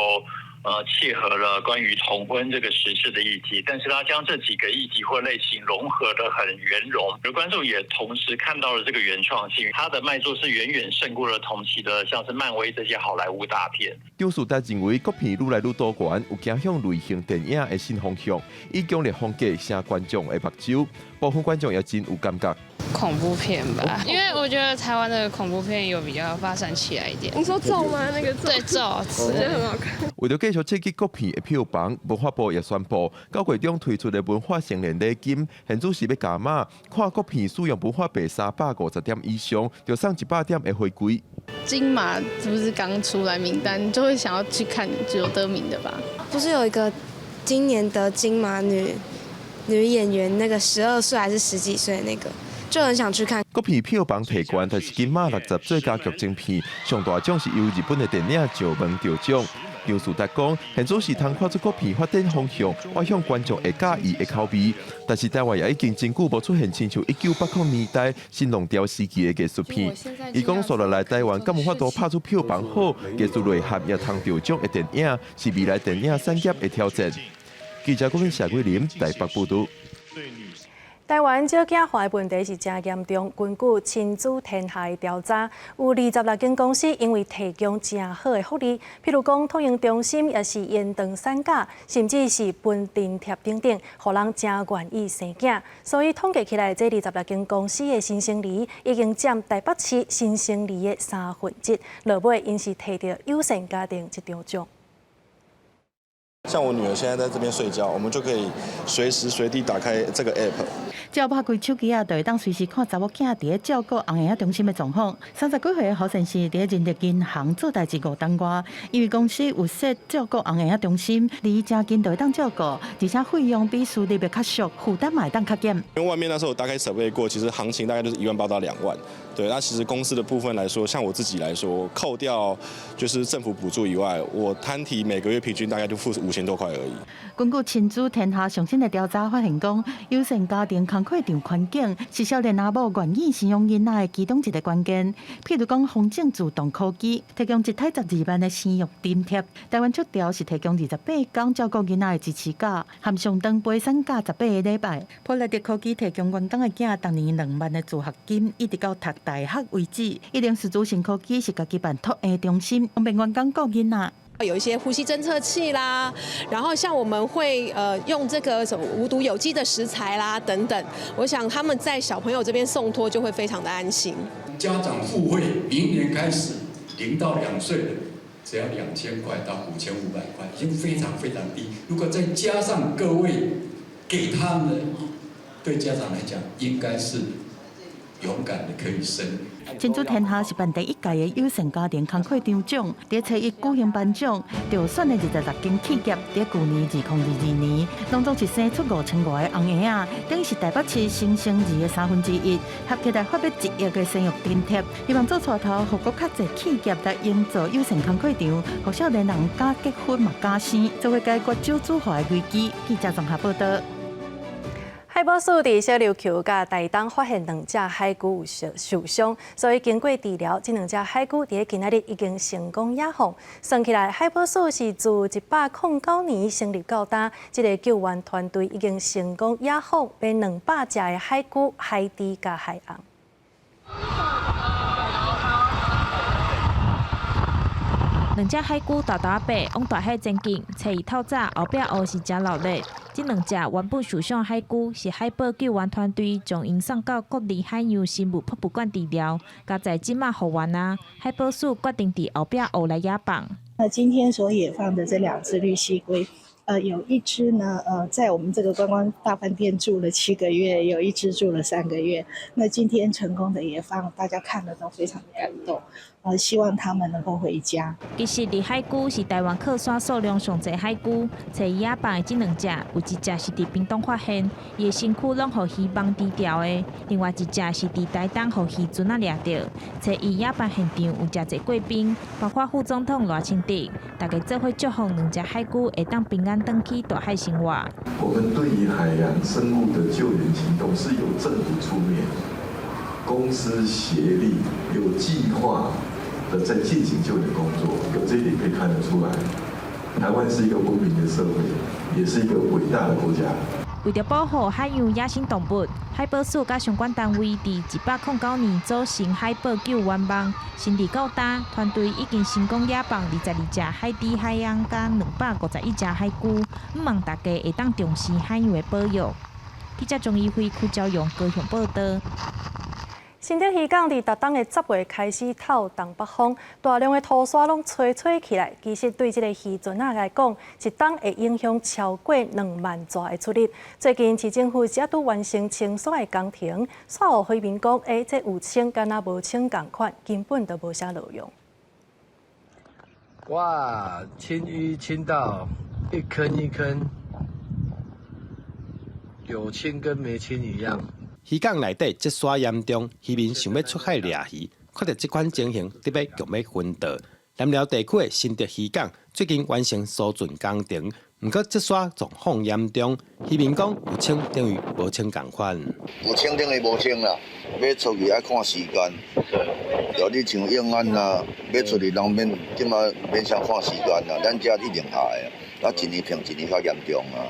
契合了關於同婚這個時事的議題，但是他將這幾個議題或類型融合得很圓融，而觀眾也同時看到了這個原創性，它的賣座是遠遠勝過了同期的像是漫威這些好萊塢大片。張樹達認為國片愈來愈多元，有走向類型電影的新方向，以強烈風格吸觀眾的目睭，部分觀眾也真有感覺。恐怖片吧，因為我覺得台灣的恐怖片有比較發展起來一點。你說咒嗎？那個咒？對咒，我覺得很好看。為著繼續刺激國片的票房，文化部也宣布，9月中推出的文化成年禮金，現主時欲加碼，看國片使用文化幣350點以上，就送100點的回饋。金馬是不是剛出來名單，就會想要去看有得名的吧？不是有一個今年得金馬女演員，那個12歲還是十幾歲那個？就很想去看。國片票房提懸，但是金馬60最佳劇情片上大獎是由日本的電影《石門》得獎。張樹達講，現主時通看出國片發展方向，我向觀眾會佮意的口味。但是台灣也已經真久無出現親像1980年代新浪潮時期的藝術片。伊講，紲落來台灣敢有法度拍出票房好、藝術內涵也通得獎的電影，是未來電影產業的挑戰。記者郭敏、謝桂林台北報導。台灣少子化的問題是誠嚴重。根據親子天下的調查，有26間公司因為提供誠好的福利，譬如講托嬰中心，抑是延長產假，甚至是分津貼等等，予人誠願意生囝。所以統計起來，這26間公司的新生兒已經佔台北市新生兒的1/3。落尾，𪜶是提著友善家庭這張獎。像我女兒現在在這邊睡覺，我們就可以隨時隨地打開這個 app。只要拍開手機仔，就會當隨時看查某囝佇咧照顧紅嬰仔中心的狀況。30幾歲的侯先生佇咧人力銀行做代誌5冬外，因為公司有設照顧紅嬰仔中心，離誠近就會當照顧，而且費用比私立的較俗，負擔嘛會當較減。因為外面那時候我大概準備過，其實行情大概就是1萬8到2萬。對，那其實公司的部分來說，像我自己來說，扣掉就是政府補助以外，我攤提每個月平均大概就付5000多塊而已。根據親子天下上新的調查發現，講友善家庭工課場環境是少年阿某願意生養囡仔的其中一個關鍵。譬如講，方正自動科技提供一胎12萬的生育津貼，台灣出調是提供28天照顧囡仔的支持假，含上長陪產假18個禮拜。普萊迪科技提供員工的囝逐年2萬的助學金，一直到讀大學為止。一零四資訊科技是家己辦托嬰中心，方便員工顧囡仔。有一些呼吸偵測器啦，然後像我們會用這個什麼無毒有機的食材啦等等，我想他們在小朋友這邊送托就會非常的安心。家長付費，明年開始0到2歲的只要2000塊到5500塊，已經非常非常低。如果再加上各位給他們的，對家長來講應該是勇敢的可以生。親子天下是辦第一屆的友善家庭工課獎，佇初一舉行頒獎，著選的26間企業，佇舊年2022年，攏總是生出5500個紅嬰仔，等於是台北市新生兒的1/3，合起來發欲1億个生育津貼，希望做帶頭，予閣較濟企業來營造友善工課場，予少年人敢結婚嘛敢生，做伙解決少子化的危機。記者綜合報道。海保署佇小琉球佮台東發現兩隻海龜有受傷，所以經過治療，這兩隻海龜佇今仔日已經成功野放。算起來，海保署是自109年成立到今，這个救援團隊已經成功野放欲200隻的海龜、海豬佮海鰪。兩隻海龜大大白往大海前進，初一透早後壁烏是誠熱鬧。這兩隻原本受傷海龜是海保救援團隊將𪜶送到國立海洋生物博物館治療，佳哉這馬復原啊！海保署決定佇後壁湖來野放。那今天所野放的這兩隻綠蠵龜，有一隻呢，在我們這個觀光大飯店住了7個月，有一隻住了3個月。那今天成功的野放，大家看了都非常感動。希望他們能夠回家。其實，綠海龜是台灣靠山數量上濟海龜，揣野放的這兩隻，有一隻是佇屏東發現，伊的身軀攏予漁網豬牢的；另外一隻是佇台東予漁船仔掠著。揣伊野放現場有誠濟貴賓，包括副總統賴清德，大家做伙祝福兩隻海龜會當平安轉去大海生活。我們對於海洋生物的救援行動是由政府出面，公私協力，有計劃的在進行救援工作，有這一點可以看得出來，台灣是一個文明的社會，也是一個偉大的國家。為著保護海洋野生動物，海保署佮相關單位佇109年組成海保救援網，成立到今，團隊已經成功野放22隻海豬、海鰪佮251隻海龜，向望大家會當重視海洋的保育。記者鍾怡輝、柯昭陽高雄報道。新竹漁港佇逐冬的10月開始透東北風，大量的塗沙攏吹吹起來。其實對這个漁船仔來講，一冬會影響超過2萬逝的出入。最近市政府才拄完成清沙的工程，煞予漁民講，欸，這有清敢若無清仝款，根本就無啥路用。哇，清淤清到一坑一坑，有清跟沒清一樣。漁港內底積沙嚴重，漁民想欲出海掠魚，看著這款情形，得欲強欲昏倒。南寮地區的新竹漁港最近完成疏浚工程，毋過積沙狀況嚴重，漁民講有清等於無清仝款。有清等於無清啦，欲出去愛看時間。對，你像永安啊，欲出去人免，這馬免啥看時間啦，咱遮一定下的，啊，一年比一年較嚴重啊。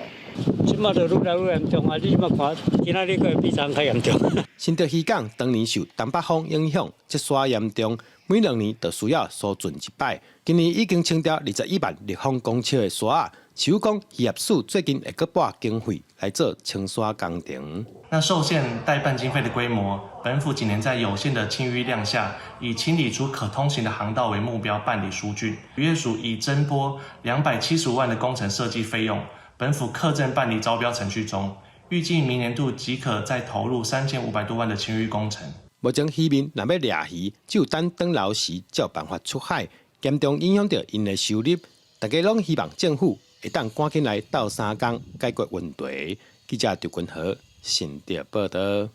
這馬就愈來愈嚴重啊！你這馬看，今仔日閣會比昨昏較嚴重。新竹漁港當年受東北風影響，積沙嚴重，每2年就需要疏浚一擺。今年已經清掉21萬立方公尺的沙。市府講漁業署最近會閣撥經費來做清沙工程。那受限代辦經費的規模，本府僅能在有限的清淤量下，以清理出可通行的航道為目標辦理疏浚。漁業署已增撥275萬的工程設計費用。本府課正辦理招標程序中，預計明年度即可再投入3500多萬的清淤工程。目前漁民若欲掠魚，只有等轉流時才有辦法出海，嚴重影響著𪜶的收入。大家攏希望政府會當趕緊來鬥相共解決問題。記者張君和新竹報道。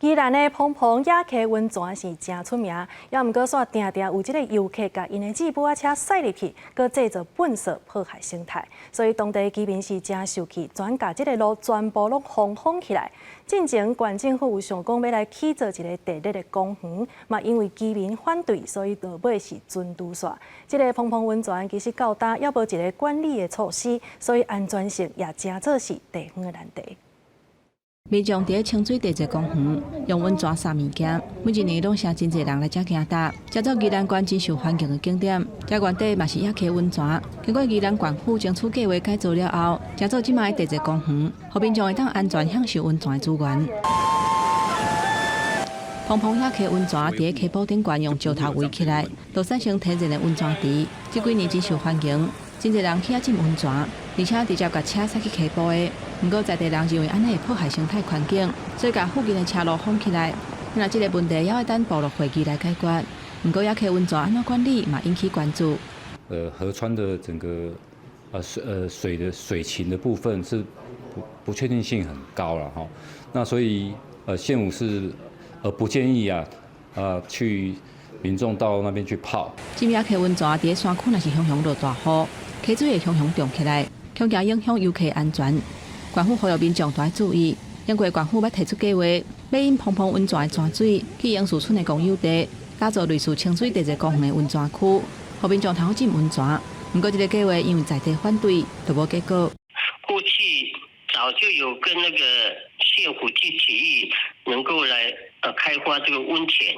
宜蘭的澎澎野溪溫泉是誠出名，猶毋過煞定定有這个遊客共𪜶的子母仔車駛入去，閣製造糞埽破壞生態，所以當地居民是誠受氣，轉共這个路全部攏封封起來。進前縣政府有想講欲來起造一个地熱的公園，嘛因為居民反對，所以落尾是全拄煞。這个澎澎溫泉其實到今猶無一个管理的措施，所以安全性也誠做是地方的難題。民眾佇咧清水地質公園用溫泉灑物件，每一年攏誠真濟人來遮行踏，這做宜蘭縣真受歡迎的景點。遮原底嘛是野溪溫泉，經過宜蘭縣府爭取計劃改造了後，成做這擺的地質公園，予民眾會當安全享受溫泉的資源。澎澎野溪溫泉佇咧溪埔頂懸用石頭圍起來，就產生天然的溫泉池，這幾年真受歡迎，真濟人去遐浸溫泉。而且直接共車駛去溪埔的。毋過在地人認為按呢會破壞生態環境，所以共附近的車路封起來。若這个問題猶愛等部落會議來解決。毋過野溪溫泉按怎管理嘛引起關注。河川的整個水的水情的部分是不確定性很高了哈。那所以縣府是不建議去民眾到那邊去泡。這野溪溫泉佇咧山區若是常常落大雨，溪水會常常漲起來，恐驚影響遊客安全。縣府呼籲民眾著愛注意，因為縣府欲提出計劃，欲引澎澎溫泉的泉水去英樹村的公有地，打造類似清水地熱公園的溫泉區，予民眾通好浸溫泉。毋過這个計劃因為在地反對，就無結果。過去早就有跟那個縣府去提議，能夠來開發這個溫泉。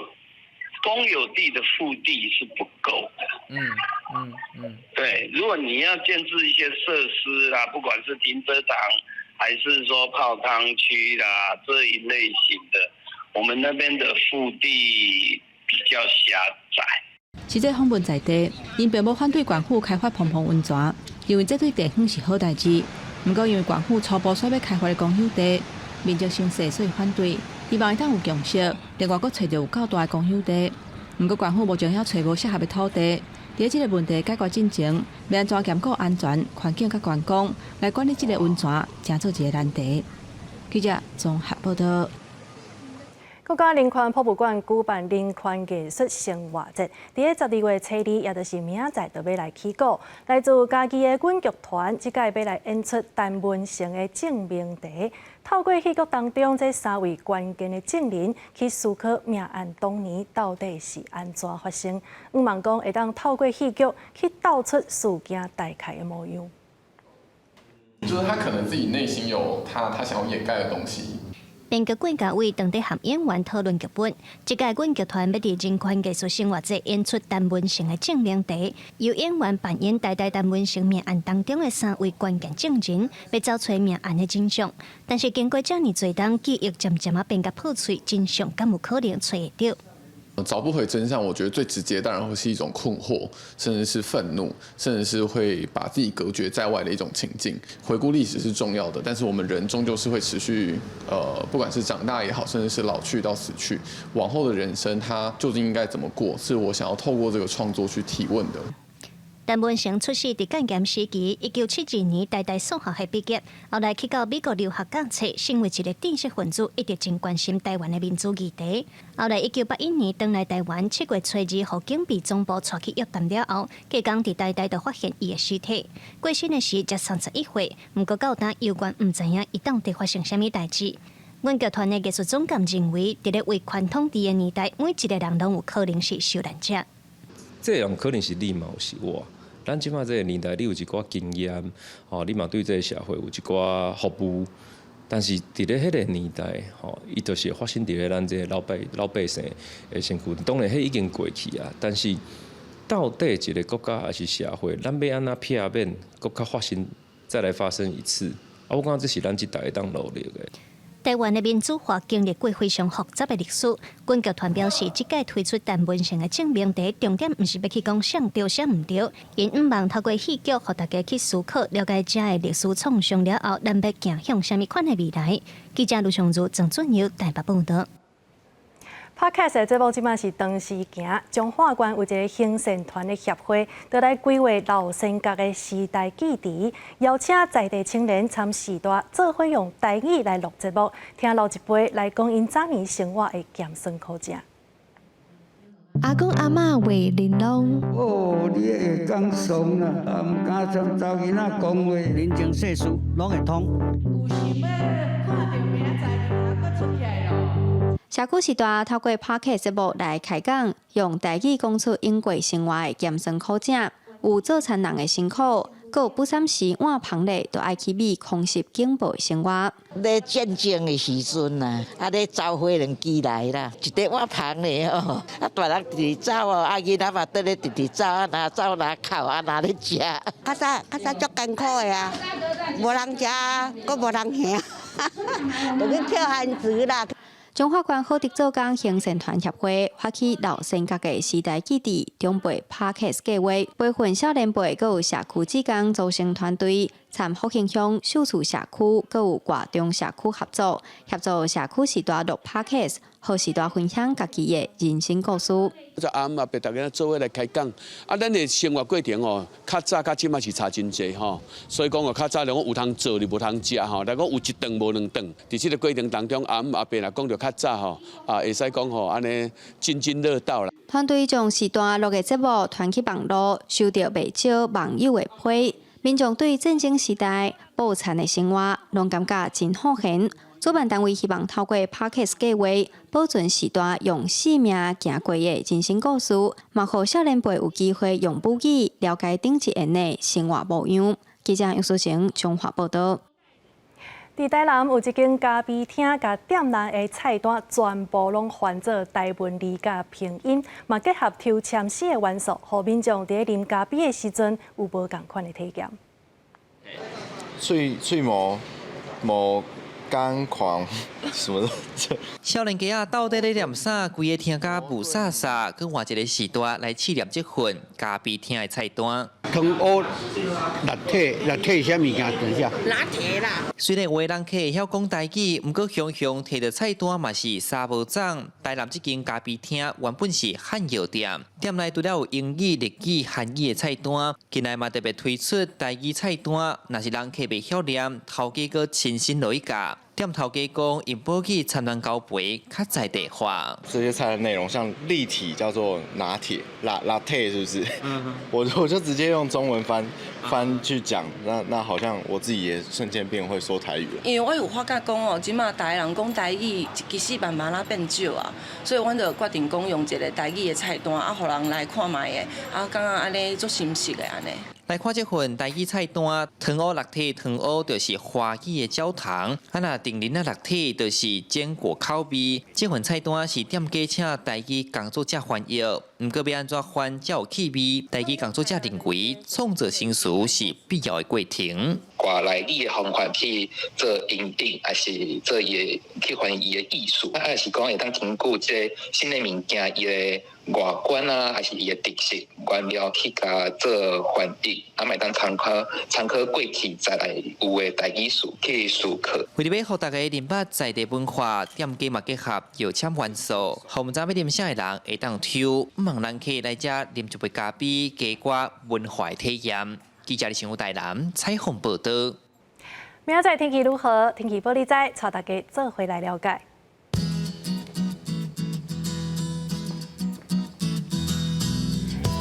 公有地的腹地是不夠。對，如果你要建置一些設施啦，不管是停車場，還是說泡湯區啦這一類型的，我們那邊的腹地比較狹窄。實際訪問在地，𪜶並無反對縣府開發澎澎溫泉，認為這對地方是好代誌。毋過因為縣府初步說欲開發的公有地面積傷細，所以反對。希望會當有共識，另外閣揣著有夠大的公有地。毋過縣府目前猶揣無適合的土地。佇這个問題解決進前，欲按怎兼顧安全、環境佮觀光來管理這个溫泉，成做一个難題。記者綜合報道。國家人權博物館舉辦人權藝術生活節，佇咧12月初二，也就是明仔載，就欲來起鼓。來自嘉義的阮劇團，這擺欲來演出陳文成的證明題，透過戲劇當中這三位關鍵的證人去思考命案當年到底是按怎發生。向望講會當透過戲劇去道出事件大概的模樣。就是他可能自己內心有他想要掩蓋的東西。編劇郭家偉當咧和演員討論劇本，這屆阮劇團欲佇人權藝術生活節演出陳文成的證明題，由演員扮演台大陳文成命案當中的三位關鍵證人，欲走揣命案的真相。但是經過遮爾濟冬，記憶漸漸仔變甲破碎，真相敢有可能揣會著？找不回真相，我覺得最直接當然會是一種困惑，甚至是憤怒，甚至是會把自己隔絕在外的一種情境。回顧歷史是重要的，但是我們人終究是會持續，不管是長大也好，甚至是老去到死去，往後的人生，他究竟應該怎麼過？是我想要透過這個創作去提問的。陳文成出世佇戒嚴時期，1972年台大數學系畢業，後來去到美國留學教冊，成為一个知識分子，一直真關心台灣的民主議題。後來1981年轉來台灣，7月初二，予警備總部帶去約談了後，隔工佇台大就發現伊的屍體。過身的時才31歲，毋過到今猶原毋知影伊到底發生啥物代誌。阮劇團的藝術總監認為，佇咧威權統治的年代，每一个人攏有可能是受難者。這樣可能是你嘛，有是我。咱這馬這个年代，你有一寡經驗，吼，你嘛對這个社會有一寡服務，但是佇咧彼个年代，吼，伊就是會發生佇咧咱這个老百姓的身軀。當然，彼已經過去啊。但是到底一个國家抑是社會，咱欲按怎避免閣較發生，再來發生一次？啊，我感覺這是咱這代會當努力的。台灣的民主化經歷過非常複雜的歷史。阮劇團表示，這屆推出陳文成的證明題，重點毋是欲去講啥對啥毋對，𪜶向望透過戲劇，予大家去思考、了解遮的歷史創傷了後，咱欲走向啥物款的未來。記者盧尚如、鄭俊友台北報導。 Podcast 的節目這馬是當時行，彰化縣有一个行善團的協會，就來規劃老仙角的時代記憶，邀請在地青年參時代，做伙用台語來錄節目，聽老一輩來講𪜶早年生活的鹹酸苦食。阿公阿嬤話玲瓏。哦，你會講爽啦，啊，毋敢參查某囡仔講話，人情世事攏會通。有想欲看著明仔載日頭閣出來囉。社區時代透過 Podcast 節目來開講，用台語講出湧過生活的鹹酸苦食，有做田人的辛苦，閣有不三時換芳咧，就愛去買空襲警報的生活。咧戰爭的時陣啊，啊咧走火輪機來啦，一個碗芳咧哦，啊大人直直走哦，啊囡仔嘛綴咧直直走，啊若走若哭，啊若咧食。較早較早足艱苦的啊，無人食，閣無人行，就去捡番薯啦。彰化縣好德做工行善團協會發起老先覺的時代記憶長輩 Podcast 計劃，培訓少年輩，閣有社區志工組成團隊，參福興鄉秀厝社區，閣有外中社區合作，協助社區序大錄 Podcast，予序大分享家己的人生故事。這阿姆阿伯大家做伙來開講，啊，咱的生活過程哦，較早佮這馬是差真濟吼，所以講哦，較早人講有通做就無通食吼，來講有一頓無兩頓，佇這個過程當中，阿姆阿伯若講著較早吼，啊，會使講吼，按呢津津樂道啦。團隊將序大錄的節目傳去網路，收著袂少網友的批，民眾對戰爭時代報田的生活，攏感覺真好玄。主辦單位希望透過 Podcast 計劃，保存序大用生命行過的人生故事，嘛予少年輩有機會用母語了解頂一緣的生活模樣。記者楊淑晴彰化報導。佇台南有一間咖啡廳，共店內的菜單全部攏翻做台文字佮拼音，嘛結合抽籤四个元素，予民眾佇咧啉咖啡的時陣有無仝款的體驗。喙喙毛毛乾狂什麼的。少年家仔鬥底咧念啥？規个聽甲霧煞煞，閣換一个時段來試驗這份咖啡廳的菜單。糖烏拿鐵，拿鐵啥物件？等一下。拿鐵啦。雖然有的人客會曉講台語，毋過雄雄提著菜單嘛是三無總。台南這間咖啡廳原本是漢藥店，店內除了有英語、日語、韓語的菜單，近來嘛特別推出台語菜單。若是人客袂曉念，頭家閣親身落去教。店頭家講，用母語參咱交陪，較在地化。這些菜的內容，像立體叫做拿鐵，拿拿鐵是不是？我就直接用中文翻翻去講，那好像我自己也瞬間變會說台語了。因為我有發覺講哦，這馬台人講台語其實慢慢仔變少啊，所以阮就決定講用一個台語的菜單啊，予人來看覓的，啊，感覺按呢足心適的按呢。來看這份台語菜單，糖烏六體糖烏就是華語的焦糖，啊若杏仁仔六體就是堅果口味。這份菜單是店家請台語工作者翻譯，毋過欲按怎翻才有趣味？台語工作者認為創作新詞是必要的過程。外來語的方法去做引導，還是做伊的去翻伊的意思，啊，還是講會當根據這個新的物件伊的外觀啊，還是伊的特色原料去共做翻譯，啊，嘛會當參考參考過去在來有的台語詞去思考。為著欲予大家認捌在地文化，店家嘛結合標籤元素，予毋知欲啉啥的人會當抽，毋茫人客來遮啉一杯咖啡，加寡文化的體驗。記者李新武台南採訪報導。明仔載天氣如何？天氣報你知，帶大家做伙來了解。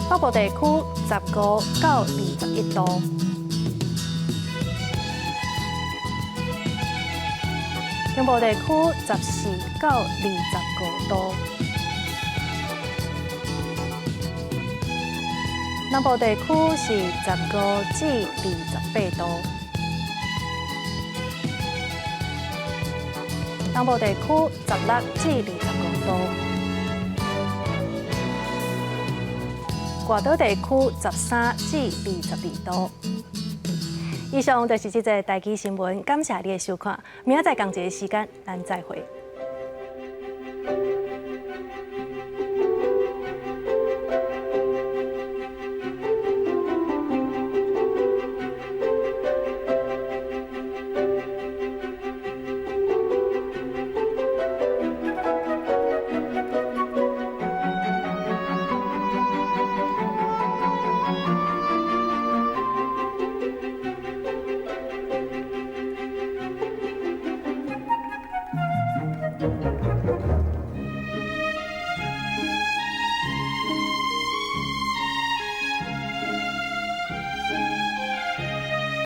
北部地區15到21度，中部地區14到25度，南部地區是15至28度，東部地區16至25度。外島地區13至22度。以上就是這節台語新聞，感謝你的收看。明仔載仝一个時間，咱再會。